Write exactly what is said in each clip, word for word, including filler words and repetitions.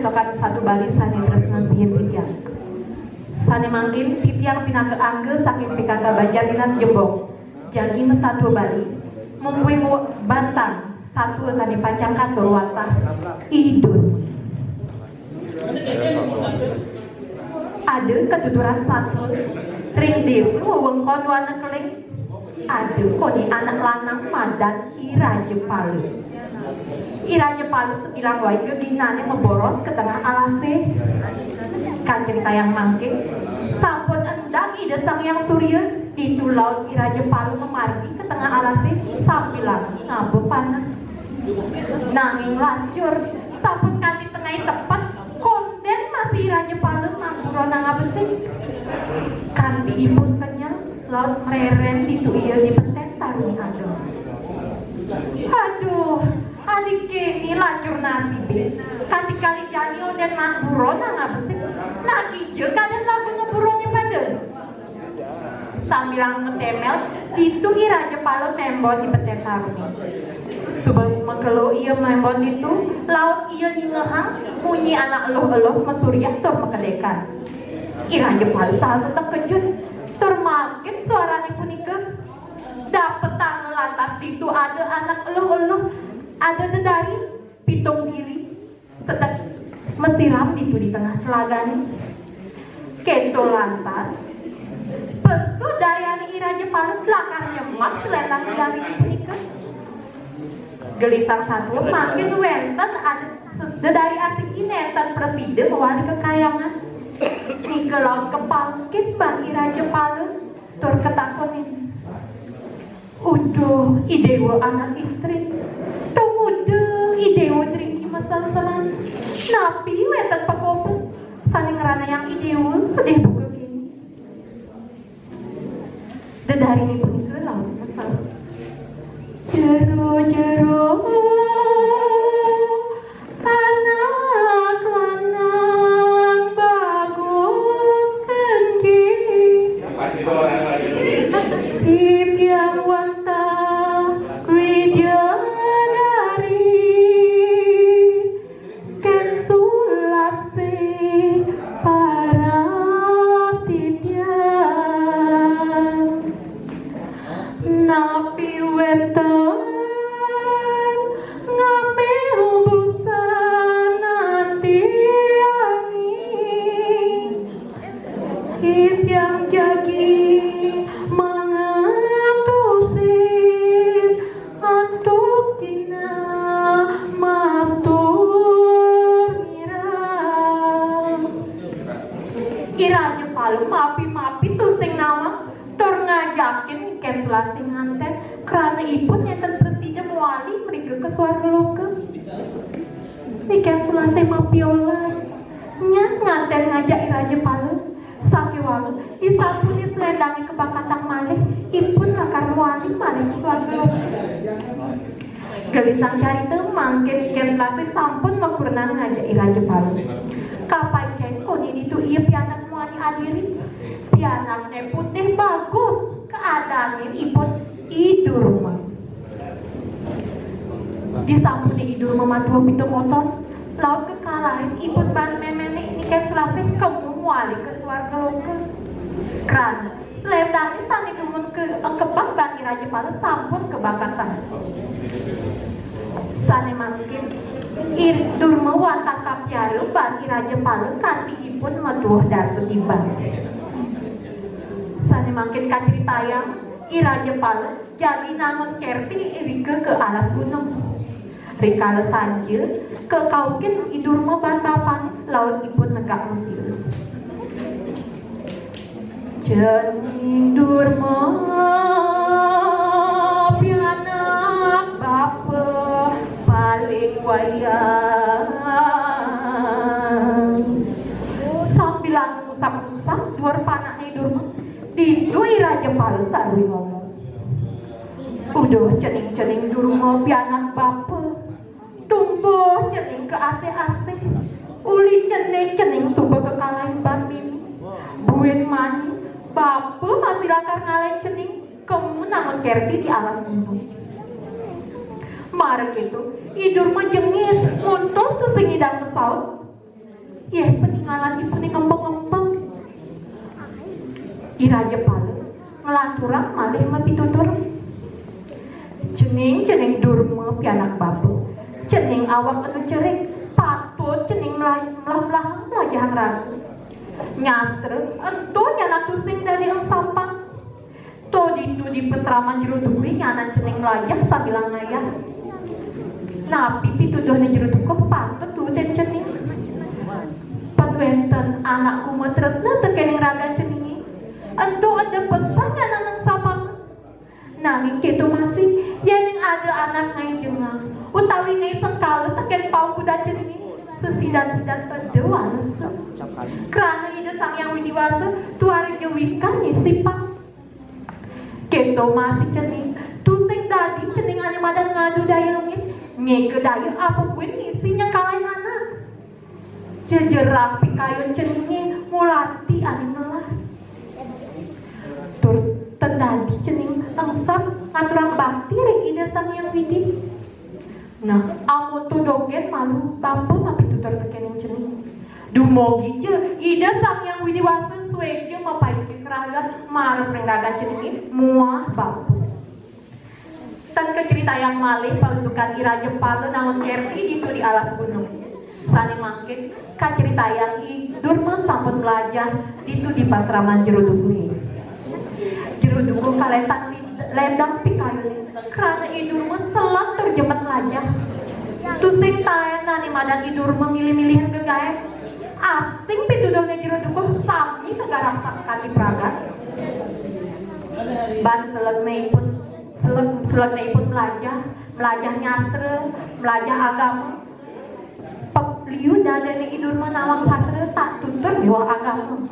Kakasatua Bali sané tresna sihin titiang. Sané mangkin titiang pinaka angga saking P K K Banjar Dinas Jebong. Jagi masatua Bali, mungguing wa-, bantang satua sané pacang katur wantah I Durma. Ada katuturan satua ring désa wewengkon Wanakeling, ada koné anak lanang madan I Rajapala. I Rajapala sabilang waé geginané maboros ka tengah alasé. Kacritayang mangkin, sampun endag Ida Sang Hyang Surya, ditu laut I Rajapala mamargi ka tengah alasé sambilanga ngaba panah. Nanging lacur, sampun kanti tengahé tepet, kondén masih I Rajapala mamburonang abesik. Kanti ipun kenyel, laut mrérén ditu ia di petén taruni ageng. Aduh, adi kéné lacur nasibé. Kanti kali jani ondén mamburonang abesik. Nah, kija kadén lagu ngeburonnya pada. Sambilanga matémél, ditu I Rajapala mémbon di petén taruni. Suba makelo ia mémbon ditu, laut ia ningehang munyi anak eluh-eluh masuryak tur makedékan. I Rajapala saha tekejut, tur maget suarané punika. Dapetanga lantas ditu ada anak eluh-eluh, ada dedari, pitung giri, sedek masiram ditu di tengah telagané. Kéto lantas, pesu dayané I Rajapala lakar nyemak slédang dedari punika. Gelisang satua mangkin wénten ada dedari asiki nénten prasida mawali kakayangan. Nika laut kapangkit ban I Rajapala tur katakonin. Uduh, I Déwa anak istri. Tumuda I Déwa driki maselselan. Napi wénten pakopen sané ngranayang I Déwa sedih buka kéné? Dedariné punika laut masaut. Jero-jero anak lanang bagus kencing. Titiang wantah widadari, Kén Sulasih parab titiang. Napi wénten ngambil busan nanti angin. Titiang jagi mangatusin antuk dina mastur mirah. I Rajapala mapi-mapi tusing nawang tur ngajakin Ni Kén Sulasih ngantén, krana ipun nénten prasida mawali mrika ka swarga loka. Ni Kén Sulasih mapiolas. Nyak ngantén ngajak I Rajapala. Sakéwala, disapuné slédangé kabakatang malih, ipun lakar mawali malih ka swarga loka. Gelisang carita mangkin Ni Kén Sulasih sampun makurenan ngajak I Rajapala. Kapaicén koné ditu ia pianak muani adiri. Pianakné putih bagus, kaadanin ipun I Durma. Disampuné I Durma matua pitung oton, laut kekalahin ipun ban méméné Ni Kén Sulasih kemu mawali ka swarga loka. Krana slédangé sané dumun ka-, kebak ban I Rajapala sampun kabakatang. Sané mangkin, I Durma wantah kapiara ban I Rajapala kanti ipun matuuh dasa tiban. Sané mangkin kacritayang, I Rajapala jagi nangun kerti irika ka alas gunung. Rikala sanja, kakaukin I Durma ban bapané laut ipun negak masila. Cening Durma, pianak bapa paling wayang. Sambilanga ngusap-ngusap duur panakné I Durma, ditu I Rajapala sarwi ngomong. Uduh, cening-cening Durma pianak bapa. Tumbuh cening kaasih-asih. Uli cening, cening suba kakalahin ban mimi. Buin mani, bapa masih lakar ngalahin cening, kemu nangun kerti di alas gunung. Mara kéto, I Durma jengis, muntul tusing nyidang masaut. Yéh, paningalan ipuné ngempeng-ngempeng. I Rajapala nglanturang malih mapitutur. Cening, cening durma pianak bapa. Cening awak anu cerik, patut cening melahang-melahang mlajahang raga. Nyastra ento nyanan tusing dadi engsapang. To ditu di pasraman Jero Dukuh nyanan cening mlajah sambilanga ngayah. Napi pituduhné Jero Dukuh patut tuutin cening. Pang wénten anak kumatresna tekéning ragan ceningé. Ento eda pesan nyanan engsapang. Nanging kéto masih, yéning ada anak ngaé jengah, utawi ngaé sengkala tekén paukudan ceningé, sesidan-sidan eda walesa. Krana Ida Sang Hyang Widi Wasa tuara ja wikan nyisipang. Kéto masih cening, tusing dadi cening ané madan ngadu daya lengit, ngéka daya apa buin ngisi nyengkalain anak. Jejerang pikayun ceningé ngulati ané melah. Tur ten dadi cening engsap ngaturang bakti ring Ida Sang Hyang Widi. Nah, amonto dogén malu bapa mapitutur tekéning cening. Dumogi ja Ida Sang Hyang Widi Wasa suéja mapaica karahayuan marep ring ragan ceningé muah bapa. Tan kacritayang malih paundukan I Rajapala naun Gerti ditu di alas gunung. Sané mangkin kacritayang I Durma sampun mlajah ditu di pasraman Jero Dukuhé. Jero Dukuh kalétang lid-, ledang pikayuné, krana I Durma seleg tur jemet mlajah. Tusing taén ané madan I Durma milih-milihan gegaén. Asing pituduhné Jero Dukuh sami kagarap sakadi pragat. Ban selegné ipun, seleg, selegné ipun mlajah, mlajah nyastra, mlajah agama. Pep-, liu dadané I Durma nawang sastra, tan tutur miwah agama.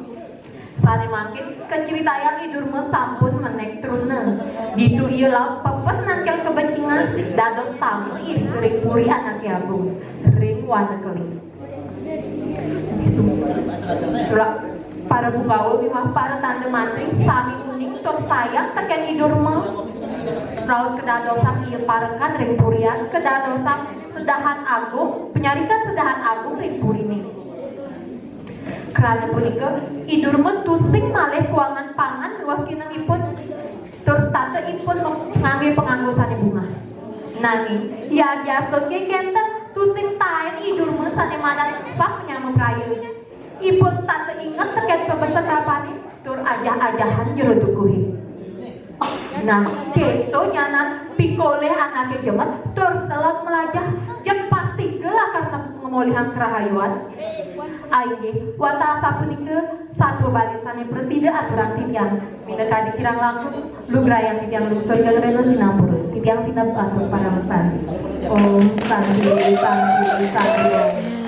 Sané mangkin kacritayang I Durma sampun menék truna. Ditu ia laut pepes nangkil kabencingan, dados tama ring puri anaké agung, ring Wana Keling. Isu. Ra-, para punggawa miwah para tanda mantri sami uning tur sayang tekén I Durma. Rauh kadadosang ia parekan ring purian, kadadosang sedahan agung, panyarikan sedahan agung ring puriné. Krana punika, I Durma tusing malih kuangan pangan miwah kinenipun. Tur setata ipun mem-, nganggé panganggo sané bungah. Nanging, yadiastun ké kénten, tusing taén I Durma sané madan sah nyama braya. Ipun setata inget tekén pabesekapané, tur ajah-ajahan Jero Dukuhé. Nah, kéto nyanan pikolih anaké jemet, tur seleg mlajah, jeg pasti lakar ngemolihang karahayuan. Inggih, wantah asapunika, satua Bali sané prasida aturang titiang. Minakadi kirang langkung, lugrayang titiang lungsur geng rena sinampura. Titiang sineb antuk parama santi. Om Santi, Santi, Santi, Om.